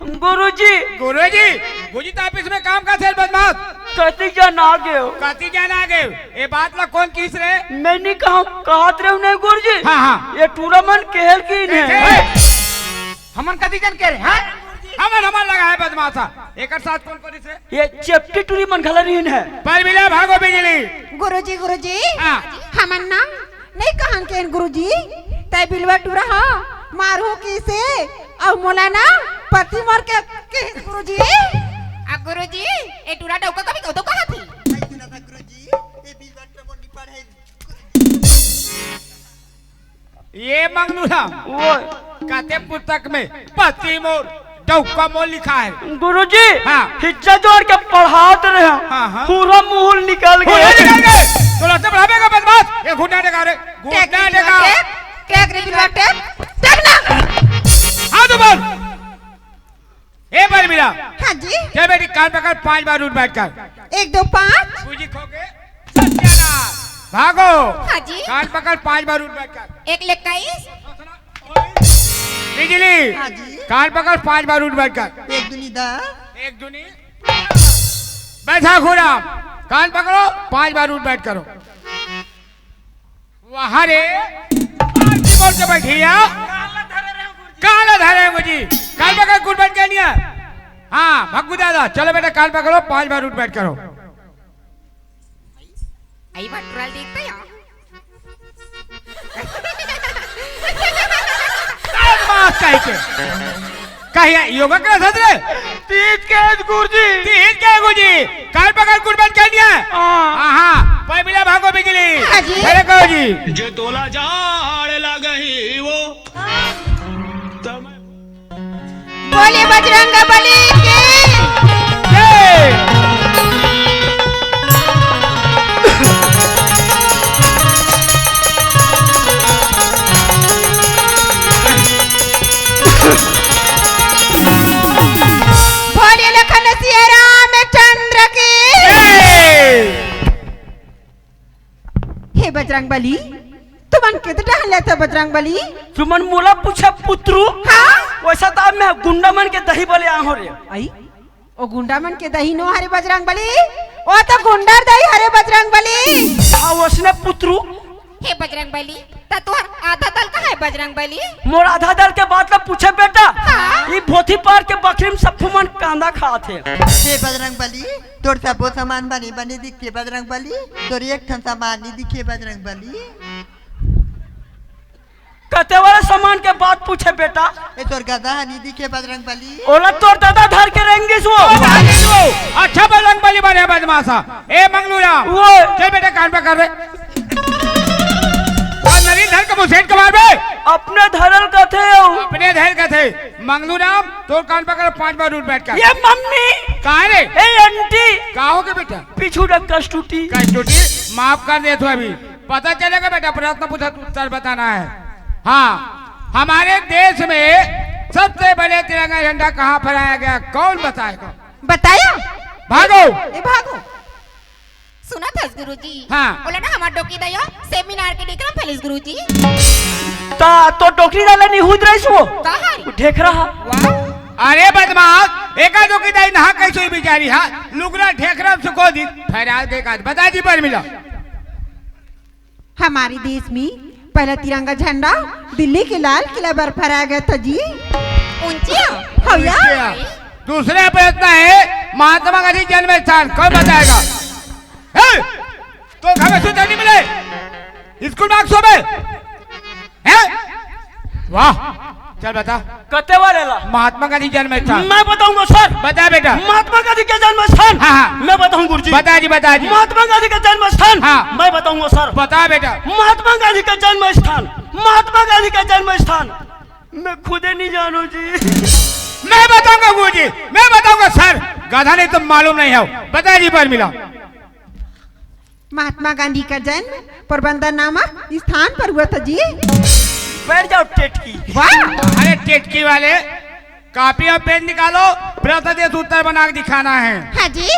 गुरुजी। गुरुजी, गुरुजी तो ऑफिस में काम करथे बदमाश। कति जन आ गए हो? कति जन आ गए हो? ये बात ला कौन किस रे? मैं नहीं कहा, कहत रहे नहीं गुरुजी। हाँ, हाँ। ये टूरा मन केहल की ए, नहीं। ए, हमन कति जन के रे, हाँ? हमन, हमन लगा है बदमाशा। एकर साथ कौन कौन इस रे? ये चेपटी टूरी मन घला रहीन है। परमिला भागो बिजली। गुरुजी, गुरुजी, हाँ। हमन ना नहीं कहन के गुरुजी, तै बिलवा टूरा हा मारहूं किसे, अउ मोला ना पति मर के किस गुरुजी। आ गुरुजी, ए टूरा डौका कभी कौतो कहा थी? भाई सुना था गुरुजी, ए बिलवा टूरा मोर निपाट है। ये मंगलू राम, वो कते पुस्तक में पति मोर डौका मोर लिखा है। गुरुजी, हाँ। हिज्जा जोड़ के पढ़ात रहे हैं। हाँ, हाँ। पूरा मुंह निकल गया। निकल गए। तो लड़ते बढ़ावे का बदमाश, ये घुटना टेका रे, घुटना टेका। टेक, टेक रे बिलवा, टेक, टेक ना। हाँ, तो बोल। ए परमिला। हाँ जी। चल बेटी, कान पकड़, पांच बार उठ बैठ कर। एक, दो, पांच। सूजी खो के सत्यानाश। भागो। हाँ जी। कान पकड़, पांच बार उठ बैठ कर। एक ले इक्कीस। बिजली। हाँ जी। कान पकड़, पांच बार उठ बैठ कर। एक दूनी दस। एक दूनी। बैठा घोड़ा। कान पकड़ो, पांच बार उठ बैठ करो। वाह रे, आरती बोल के बैठिया। काला धरे गुरुजी। कान पकड़, उठ बैठ के नहीं है। हाँ, भग्गू दादा, चलो बेटा, कान पकड़ो, पांच बार उठ बैठ करो। आई बात टुराल देखता या? कान मास काहे के? कहिया योगा क्लास हत रे? तीज के आज गुरुजी। तीज के गुरुजी। कान पकड़, कुर्बान कर दिया। हाँ। हाँ, हाँ। परमिला भागो बिजली। हाँ जी। अरे कहो जी। जे तोला जाड़ लगही वो। बोलिए बजरंग बली की। जय। बोलिए लखन सिया रामचंद्र की। जय। हे बजरंग बली, तुमन कित डहन लेथे बजरंग बली? तुमन मोला पूछे पुत्रू? हाँ? वैसा तो अब मैं गुंडा मन के दही बले आ हो रे। आई? ओ गुंडा मन के दही नो हरे बजरंग बली, ओ तो गुंडर दही हरे बजरंग बली। हाँ, वैसने पुत्रू। हे बजरंग बली, त तोहर आधा दल कहाँ है बजरंग बली? मोर आधा दल के बात ल पूछे बेटा। हाँ? ई भोथी पार के बखरी में सप्पू मन कांदा खात हे। हे बजरंग बली, तोर सब्बो सामान बने बने दिखे बजरंग बली, तोर एक ठन सामान नहीं दिखे बजरंग बली। कते वाला सामान के बात पूछे बेटा? ए तोर गधा ह नहीं दिखे बजरंग बली। ओला तोर दादा धर के रेंगिस वो। अच्छा बजरंग बली बने बदमाशा। ए मंगलू राम। वो। चल बेटा कान पकड़ रे। और नरीन धर के मुसेट के मार बे। अपने धरल कथे हो। अपने धर कथे। मंगलू राम, तोर कान पकड़, पांच बार उठ बैठ कर। ये मम्मी। कहाँ रे? ए आंटी। का हो गया बेटा? पीछू डग कस टूटी। कस टूटी? माफ कर दे तू अभी। पता चलेगा बेटा, प्रश्न पूछा तो उत्तर बताना है। हाँ, हमारे देश में सबसे बड़े तिरंगा झंडा कहाँ फहराया गया, कौन बताएगा? बताया? भागो। ए, भागो। सुनत हस गुरुजी? हाँ। ओला ना हमार डोकी दयो सेमिनार के डेकरा फैलिस गुरुजी। ता तो डोकरी डाला नहीं हुद रही सो। कहाँ? ढेकरा हा। वाह। अरे बदमाश, एका डोकी दाई नहा कैसे हुई बेचारी हा? लुगरा ढेकरा सुखो दी। फहरा दे का बता जी परमिला। हमारे देश में पहला तिरंगा झंडा दिल्ली के लाल किला पर फहराया गया था जी। ऊंचिया? हाँ यार। ऊंचिया। दूसरा प्रश्न है, महात्मा गांधी जन्म स्थान कौन बताएगा? ए, तो घर में सुते नहीं मिले, स्कूल में सो में, हैं? वाह, चल बता। कते वाले ला? महात्मा गांधी जन्म स्थान। मैं बताऊंगा सर। बता बेटा। महात्मा गांधी का जन्म स्थान। हाँ, हाँ। मैं बताऊं गुरुजी। बता जी, बता जी। महात्मा गांधी का जन्म स्थान। हाँ। मैं बताऊंगा सर। बता बेटा। महात्मा गांधी का जन्म स्थान, महात्मा गांधी का जन्म स्थान मैं खुदे नहीं जानू जी। मैं बताऊंगा गुरुजी, मैं बताऊंगा सर। गधा नहीं तो मालूम नहीं है। बता जी परमिला। महात्मा गांधी का जन्म पोरबंदर नामक स्थान पर हुआ था जी। बैठ जाओ टेटकी। वाह। अरे टेटकी वाले, कॉपी और पेन निकालो, प्रश्न दे उत्तर बना के दिखाना है। हाँ जी।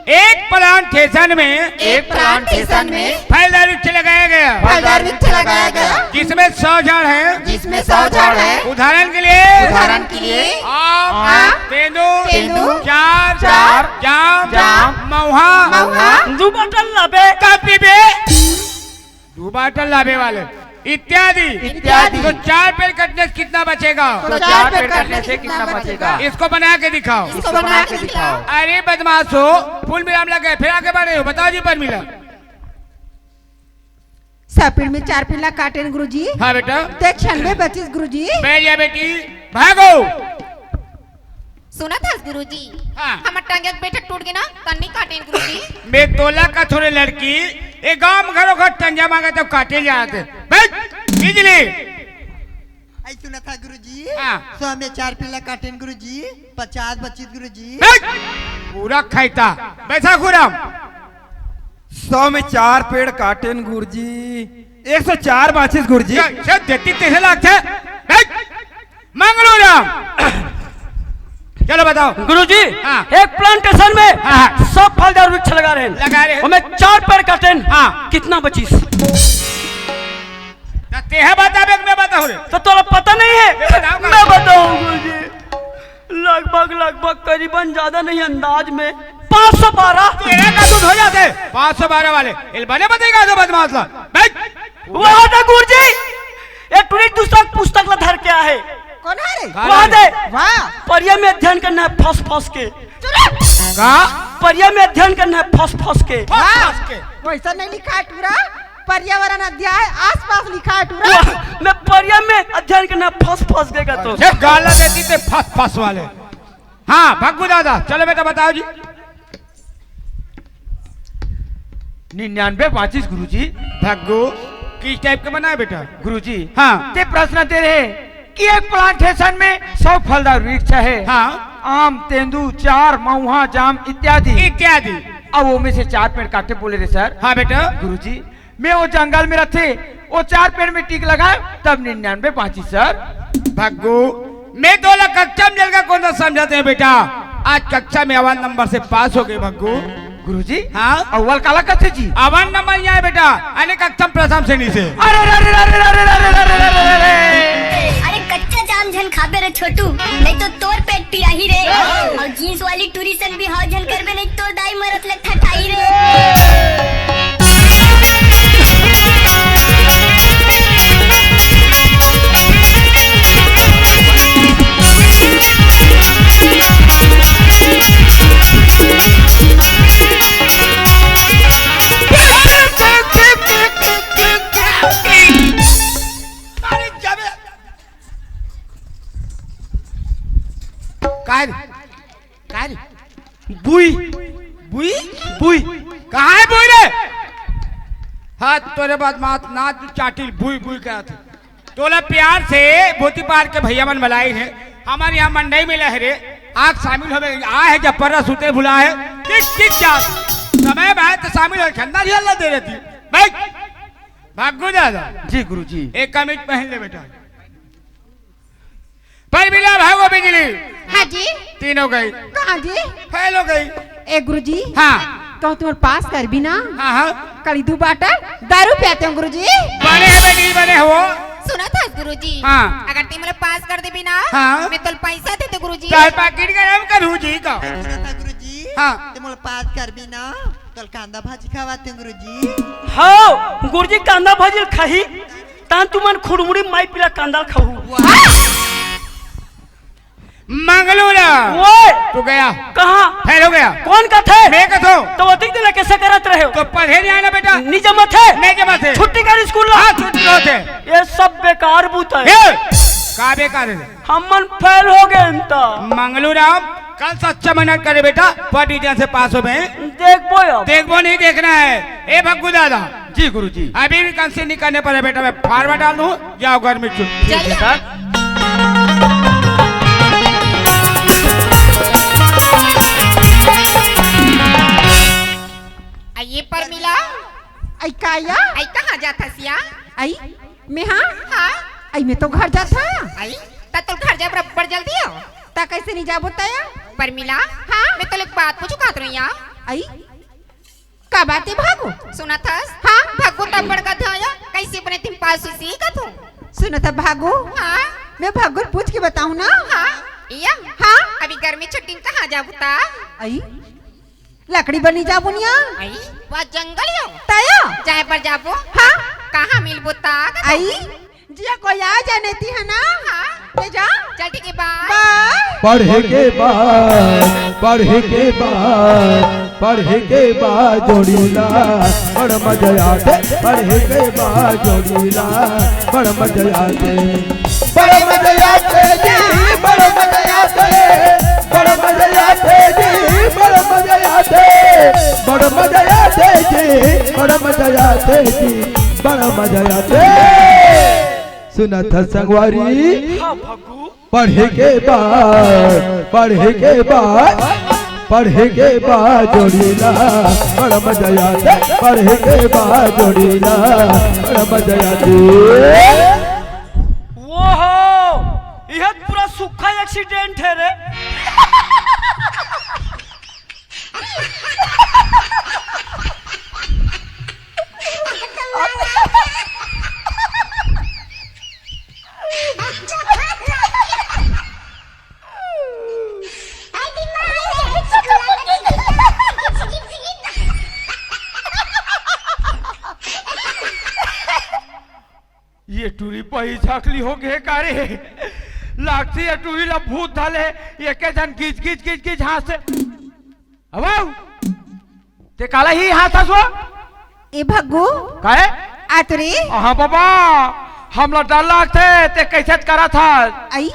एक प्लांटेशन में एक प्लांटेशन में फलदार वृक्ष लगाया गया। फलदार वृक्ष लगाया गया। जिसमें सौ झाड़ है। जिसमें सौ झाड़ है। उदाहरण के लिए उदाहरण के लिए आम, आम, तेंदू, तेंदू, चार, चार, जाम, जाम, महुआ, महुआ। दू बटन लाबे। तब पीबे। दू बटन लाबे वाले इत्यादि। इत्यादि। तो चार पेड़ कटने से कितना बचेगा? तो चार पेड़ कटने से कितना बचेगा? इसको बना के दिखाओ। इसको बना के दिखाओ। अरे बदमाश हो, फुल विराम लगे, फिर आगे बढ़ रहे हो, बताओ जी परमिला। सौ पेड़ में चार पेड़ ला काटेन गुरुजी। हाँ बेटा। ते क्षण में बचिस गुरुजी। बैठ जा बेटी, भागो। सुनत हस गुरुजी? हाँ। हमर टंगिया के बेठक टूट गे ना, त नहीं काटेन गुरुजी। मैं तोला का थोड़े लड़की, ए गांव में घरो घर टंगिया मांगे तो काटे जाते। बैठ, बिजली, अई सुनत हा गुरुजी। हाँ। सौ में चार पेड़ ला काटेन गुरुजी, पचास बचिस गुरुजी। ए! पूरा खैता। बैठा खुरम। सौ में चार पेड़ काटेन गुरुजी, एक सौ चार बाँचिस गुरुजी। ए, से देती तेसे लागथे। ए! मंगलू राम। चलो बताओ। गुरुजी, हाँ। एक प्लांटेशन में हाँ, हाँ। सौ फलदार वृक्ष लगा रहे हैं। लगा रहे हैं। ओमे चार पेड़ काटेन। हाँ। कितना बचिस? त तेहा बताबे कि मैं बताहूँ रे? तो तोला पता नहीं है? मैं बताऊँ का? मैं बताऊँ गुरुजी। लगभग, लगभग करीबन ज्यादा नहीं अंदाज में पाँच सौ बारह। तेरा का दूध हो जाते? पाँच सौ बारह वाले। इल बने बताएगा तो बदमाश ला। बैठ। वहाँ था गुरुजी। ये टुरी दूसरा पुस्तक ला धर के आए। कौन है रे? कौन वहाँ है? दे। वाह। परिया में अध्ययन करना है फस फस के। चुप रह। का? परिया में अध्ययन करना है फस फस के। वाह। फस के। वैसा नहीं लिखा है टूरा। पर्यावरण अध्याय आसपास लिखा है टूरा। वाह, मैं परिया में अध्ययन करना फस फस के का तो। ये गाला देती थे फस फस वाले। हाँ, भग्गू दादा, चलो बेटा बताओ जी। निन्यानवे बाँचिस गुरुजी। भग्गू, किस टाइप के बना है बेटा? गुरुजी, हाँ। ते प्रश्न दे रहे कि एक प्लांटेशन में सौ फलदार वृक्ष है। हाँ। आम, तेंदू, चार, महुआ, जाम इत्यादि। इत्यादि। अब वो में से चार पेड़ काटे बोले रे सर। हाँ बेटा। गुरुजी, मैं वो जंगल में रहते, वो चार पेड़ में टीक लगाए, तब निन्यानवे बाँचिस सर। भग्गू, मैं तोला कक्षा में जलगा कौन सा समझाते हैं बेटा? आज कक्षा में अव्वल नंबर से पास हो गए भग्गू। गुरुजी, हाँ? अव्वल काला कथे जी? अव्वल नंबर यहाँ है बेटा, अने कक्षा में प्रथम श्रेणी से। अरे, अरे, अरे, अरे, अरे, अरे, अरे, अरे, अरे, अरे। अरे कच्चा जाम झन खाबे रे छोटू, नहीं तो तोर पेट पिराही रे। और जींस वाली टूरी सन भी हाव झन करबे, नहीं तो दाई मरत ले ठठाई रे। अरे जाबे। काय रे? काय रे? बुई। बुई? बुई। कहाँ है बुई रे? हाँ, तोरे बाद मात ना तू चाटिल बुई बुई कहत। तोला प्यार से भोती पार के भैया मन बलाई है, हमारे यहाँ मंडई में लहरे, आग शामिल होवे, आ है जब पर्रा सुते भुला है, किस किस जात समय में है तो शामिल हो, खंदा नहीं हल्ला दे रहती। भाई, भागो दादा। जी गुरुजी। एक कमीज पहन ले बेटा। परमिला भागो बिजली। हाँ जी। तीन हो गई। कहाँ जी? फेल हो गई। ए गुरुजी। हाँ। कहूँ तुम्हारे पास कर भी ना। हाँ, हाँ। कल दू बाटल दारू पियाते हो गुरुजी। बने है बेटी, बने हो। सुनत हस गुरुजी। हाँ। अगर ते मोला पास कर देबे ना, हाँ। मैं तोला पैसा देते गुरुजी। तोर पाकिट गरम करूँ जी का। सुनत हस गुरुजी। हाँ। ते मोला पास कर भी ना, तोला कांदा भाजी खवाते हो गुरुजी। हाँ, गुरुजी कांदा भाजी खाही। तान तुमन खुड़मुड़ी माई पीला कांदा ल खाहू। मंगलू ना। ओए! तू गया। कहाँ? फेल हो गया। कौन कथे? मैं कथों। तो अतिक दिन कैसे करत रहे हो? तो पढ़े नहीं आना बेटा। नहीं जमत है? नहीं जमत है। छुट्टी कर स्कूल ला। हाँ, छुट्टी होते। ये सब बेकार बूता है। ए, का बेकार है? हमन फेल हो गए त। मंगलू राम, कल सच्चा मेहनत करे बेटा, पढ़ लीजिए से पास हो बे। देखबो अब। देखबो नहीं, देखना है। ए भग्गू दादा। जी गुरुजी। अभी भी कंसी नहीं करने पड़े बेटा, मैं फार्मा डाल दूँ, जाओ घर में छुट्टी। चलिए। सर। आ, ये परमिला। आई का या? आई कहाँ जात हस या? आई, मैं हाँ? हाँ। आई मैं तो घर जात हँव। आई, त तोला घर जाए बराबर जल्दी हो। त कैसे नहीं जाबो तया? परमिला। हाँ? मैं तोला एक बात पूछूँ कहत रही हँव। आई, का बात है भागो? सुनत हस? हाँ? भागो त बड़ गधा या, कैसे बने तुम पास उसी का तू? सुनत ह भागो? हाँ? मैं भागो ल पूछ के बताहूँ ना? हाँ? या? हाँ? अभी गर्मी छुट्टी में कहाँ जाबू त? आई, लकड़ी बनी जाबो निया। आई, वह जंगल यो। तया? जाए पर जाबो। हाँ? कहाँ मिलबो ता? आई, जिया कोई आ जाने ती है ना? हाँ। ले जा। चल ठीक है, बाय। बाय। पढ़े के बाद, पढ़े के बाद, पढ़े के बाद जोड़ीला, बड़ मजा आथे। पढ़े के बाद जोड़ीला, बड़ मजा आथे। बड़ मजा आथे जी, बड़ मजा आथे, बड़ मजा आथे जी, बड़ मजा आथे, बड़ मजा आथे जी, बड़ मजा आथे जी, बड़ मजा आथे। सुनत ह संगवारी, हाँ भग्गू। पढ़े के बाद, पढ़े के बाद, पढ़े के बाद जोड़ीला, बड़ा मजा आथे। पढ़े के बाद जोड़ीला, बड़ा मजा आथे। ओहो, यह पूरा सूखा एक्सीडेंट है रे। ये टूरी पही झाकली हो गे का रे? लागथे ये टूरी ला भूत धले, एके झन गिज, गिज, गिज, गिज हाँसे। अब आऊ। ते काला ही हाँसस वो? ए भग्गू। काहे? आ तो रे। हाँ बाबा, हमला डर लागथे, ते कैसे करत हस? आई,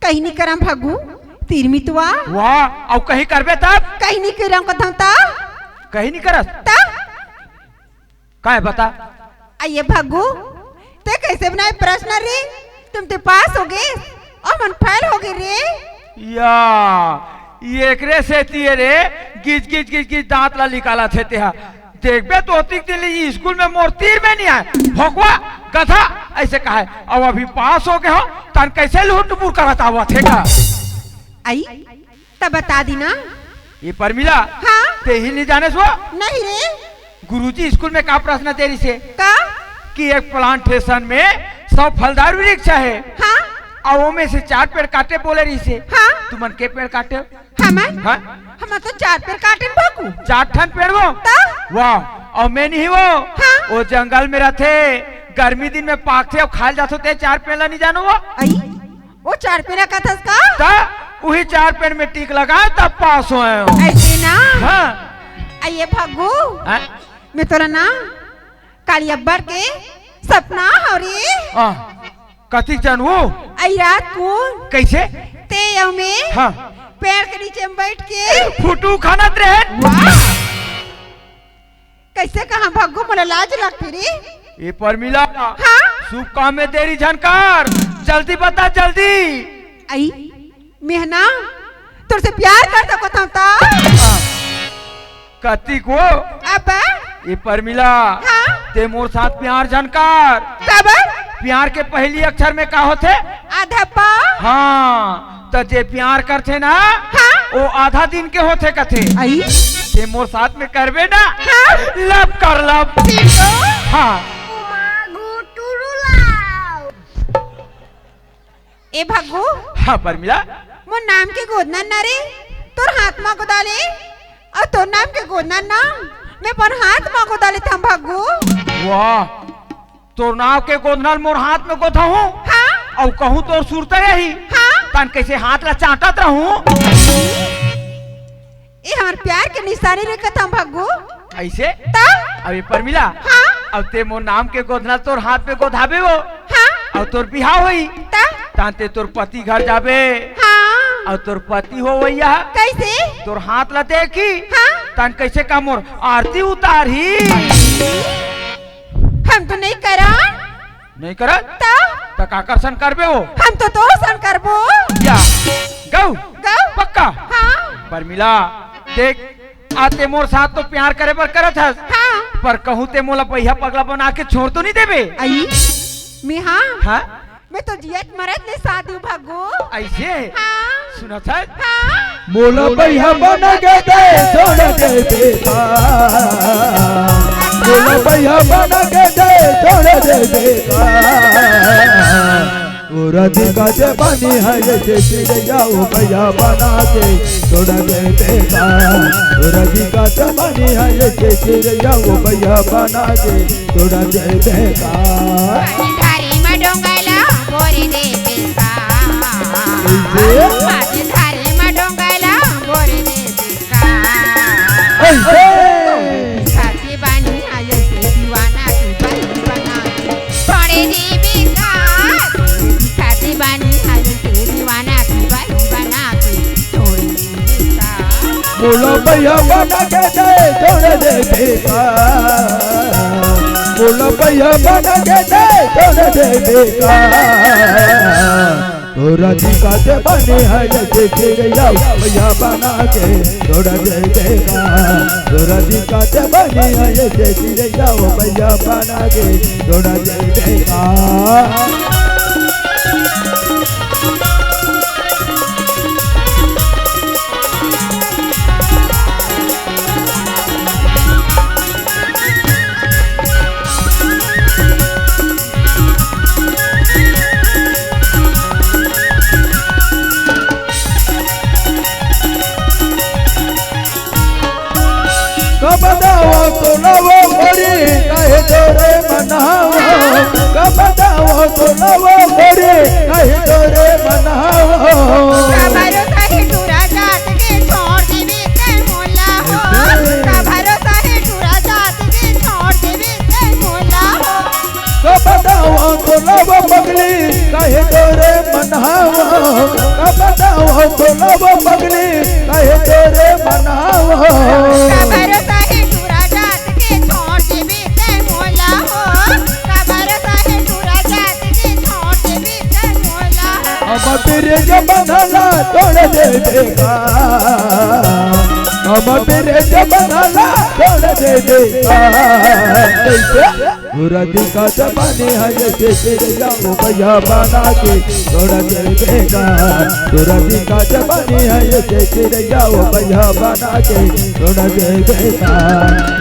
कहीं नहीं करम भग्गू, तीर मितवा। वाह, अउ कहीं करबे तब? कहीं नहीं करम कथम ता। कहीं नहीं करस? ता? काय बता? आ ये भग्गू, ते कैसे बनाए प्रश्न रे? तुम ते पास हो गे अउ मन फेल हो गे रे। या, ये एकरे सेती हे रे, गिज, गिज, गिज, गिज दांत ला निकालत हे तेहा। देखबे तो ओतिक दिन ले स्कूल में मोर तीर में नहीं आए। भोकवा, गधा, ऐसे कहे। अब अभी पास हो गे हो, तन कैसे लुटपुर करत आवत हे का? आई, त बता दी ना। ये परमिला, हाँ? ते ही नहीं जाने सो? नहीं रे। गुरुजी स्कूल में का प्रश्न दे रहिसे? का? कि एक प्लांटेशन में सौ फलदार वृक्ष हे। हाँ? अउ ओमे से चार पेड़ काटे बोले रहिसे। हाँ? तुमन के पेड़ काटे? हमन? हाँ? हमन तो चार पेड़ काटे भग्गू। चार ठन पेड़ वो? त? वाह, अउ मैं नहीं वो। हाँ? वो जंगल में रहथे, गर्मी दिन में पाकथे अउ खाल जाथे, ते चार पेड़ ला नहीं जानो वो? आई? वो चार पेड़ कथस का? त उही चार पेड़ में टिक लगाए तब पास होए हो। ऐसे ना। हाँ। आ ये भग्गू, हाँ? मैं तोला ना काली अब्बर के सपना हो रे। हाँ। कतिक जानू? आई रात को। कैसे? ते अउ मैं हाँ। पेड़ के नीचे में बैठ के फुटू खानत रहे। वाह। कैसे कहा भग्गू, मोला लाज लगथे रे। ए परमिला, हाँ? शुभ काम में देरी झन कर, जल्दी बता, जल्दी। आई, मेंह ना तोर से प्यार कर सकत हंव त। कतिक वो? अब? ए परमिला, हाँ? ते मोर साथ प्यार झन कर। तब? प्यार के पहली अक्षर में का होथे? आधा प। हाँ, त जे प्यार करथे ना, हाँ? वो आधा दिन के होथे कथे। आई? ते मोर साथ में करबे ना? हाँ? Love कर love। ठीक हो? हाँ। ए भग्गू। हाँ परमिला। मोर नाम के गोदना ना रे, तोर हाथ मा गोदा ले, अउ तोर नाम के गोदना ना, मैं अपन हाथ मा गोदा लेथंव भग्गू। वाह, तोर नाव के गोधना ल मोर हाथ में गोधहूं। हाँ। अउ कहूं तोर सुरता रही। हाँ। तन कैसे हाथ ला चाटत रहूं। ए हमर प्यार के निशानी रे कथम भग्गू। ऐसे? त? अबे परमिला। हाँ। अब ते मोर नाम के गोधना ल तोर हाथ में गोधाबे वो। हाँ। अउ तोर बिहाव होई। त? तान ते तोर पति घर जाबे। हाँ। अउ तोर पति हो भैया। कैसे? तोर हाथ ला देखी। हाँ। तान कैसे का मोर आरती उतारही। हम तो नहीं करन। नहीं करन? त? त का करसन करबे वो? हम तो तोर सन करबो। या। गऊ? गऊ? पक्का? हाँ। परमिला, देख, आ ते मोर साथ तो प्यार करे बर करत हस। हाँ। पर कहूं ते मोला बइहा पगला बना के छोड़ तो नहीं देबे? आई, मैं हाँ? हाँ? मैं तो जियत मरत ले साथ हूं भग्गू। ऐसे? हाँ। सुनत हस? हाँ। मोला बइहा बना के दे छोड़ दे बेटा। मोला बइहा बना के दे छोड़ दे बेटा। ओ राधिका जवानी है ये चिड़ैया, ओ भैया बना के छोड़ दे बेटा। ओ राधिका जवानी है ये चिड़ैया, ओ भैया बना के छोड़ दे बेटा। धारी मा डोंगा ला बोरी दे बेटा। कैसे? धारी मा डोंगा ला बोरी दे बेटा। ऐसे। खाती बानी आयो से दीवाना की बाई बना के छोड़े दे बेटा। खाती बानी आयो से दीवाना की बाई बना के छोड़े दे बेटा। मोला बइहा बना के दे छोड़ दे बेटा। तोला भैया बना के दे, तोड़ देबे का। तोरा दिखा के बने हे जैसे चिड़ैया, भैया बना के तोड़ देबे का। तोरा दिखा के बने हे जैसे चिड़ैया, भैया बना के तोड़ देबे का। कब दावा तोला वो गोरी, काहे तोरे मनावा? कब दावा तोला वो गोरी, काहे तोरे मनावा? का भरोसा हे टूरा जात के छोड़ देबे ते मोला हो। का भरोसा हे टूरा जात के छोड़ देबे ते मोला हो। का बतावा तोला वो पगली, काहे तोरे मनावा? का बतावा तोला वो पगली, काहे तोरे मनावा? का भरोसा हे टूरा जात के छोड़ देबे ते मोला हो। का भरोसा हे टूरा जात के छोड़ देबे ते मोला हो। हम तेरे जब बंधला तोड़ देबे का। हम तेरे जब बंधला तोड़ देबे का। कैसे? तोरा दिखा के बने हे जैसे चिड़ैया, वो भैया बना के तोड़ देबे का। तोरा दिखा के बने हे जैसे चिड़ैया, वो भैया बना के तोड़ देबे का।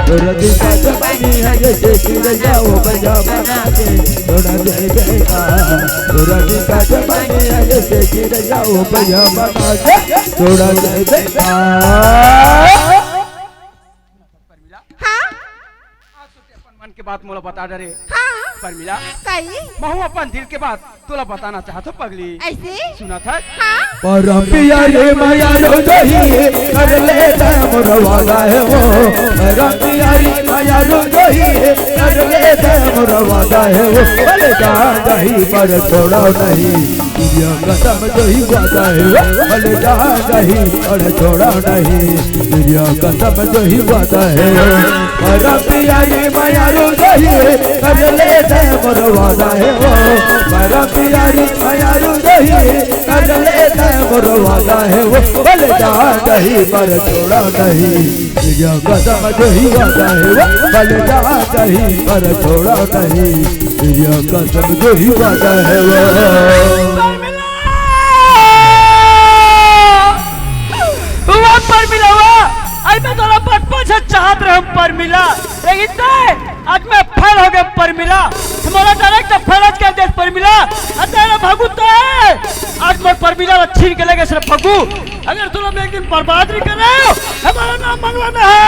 तोरा दिखा के बने हे जैसे चिड़ैया, वो भैया बना के तोड़ देबे का। तोरा दिखा के बने हे जैसे चिड़ैया, वो भैया बना के तोड़ देबे का। हाँ? आज तो ते अपन मन के बात मोला बता डरे। हाँ। परमिला, कही? महूँ अपन दिल के बात तोला बताना चाहत हो पगली। ऐसे? सुनत हस? हाँ। परम पिया रे मया रो दही, कर ले दे मोर वादा हे वो। परम पिया रे मया रो दही, कर ले दे मोर वादा हे वो। भले जहाँ जाही पर छोड़ा नहीं, दुनिया कसम जो ही वादा हे वो। भले जहाँ जाही पर छोड़ा नहीं, दुनिया कसम जो ही वादा हे वो। परम पिया रे मया रो दही, कर ले दे मोर वादा हे वो। परम पिया रे मया रो दही, कर ले दे मोर वादा हे वो। भले जहाँ जाही पर छोड़ा नहीं, दुनिया कसम जो ही वादा हे वो। भले जहाँ जाही पर छोड़ा नहीं, दुनिया कसम जो ही वादा हे वो। परमिला! वाह परमिला, वाह! आज मैं तोला बचपन से चाहत रहूं परमिला, लेकिन ते, आज मैं फेल हो गया परमिला। मोला डायरेक्ट फेल कर दे परमिला। अरे तेरा भगू तो है, आज मोर परमिला ला छीन के लेगे सिर्फ भगू। अगर तोला मैं एक दिन बर्बाद नहीं कर रहे हो, हमारा नाम मंगला नहीं है।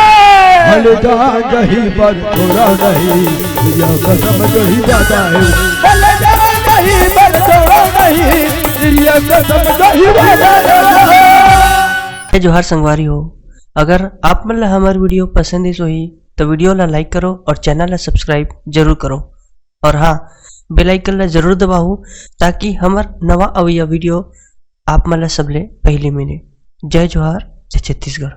भले जहाँ जाही पर छोड़ा नहीं, दुनिया कसम जो ही वादा हे। भले जहाँ जाही पर छोड़ा नहीं, दुनिया कसम जो ही वादा हे। जय जोहार संगवारी हो, अगर आप मन ला हमर वीडियो पसंद आइस होही तो वीडियो ला लाइक करो और चैनल ला सब्सक्राइब जरूर करो। और हाँ, बेल आइकन ला जरूर दबाओ, ताकि हमर नवा अवइया वीडियो आप मन ला सबले पहले मिले। जय जोहार, जय छत्तीसगढ़।